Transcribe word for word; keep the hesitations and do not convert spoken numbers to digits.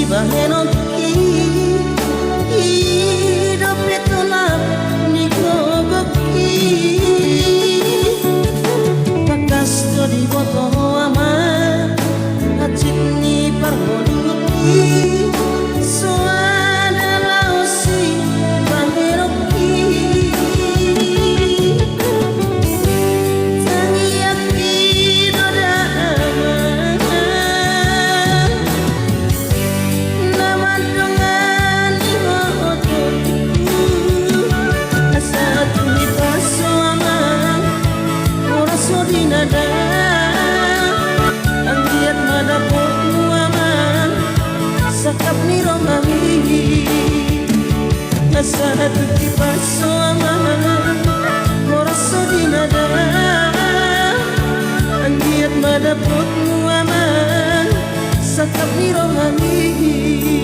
Bahenonki i dope tolap ni gogongki. Tangkas do diboto ho amang hansit ni parngoluonki. Soada laos i bahenonki. Tangiangki do da amang na mandongani ho otoku. Asa tung dipas ho amang, horas ho di nada. Anggiat ma dapotmu amang sangkap ni rohami. Asa tung dipas ho amang, horas ho di nada. Anggiat ma dapotmu amang sangkap ni rohami.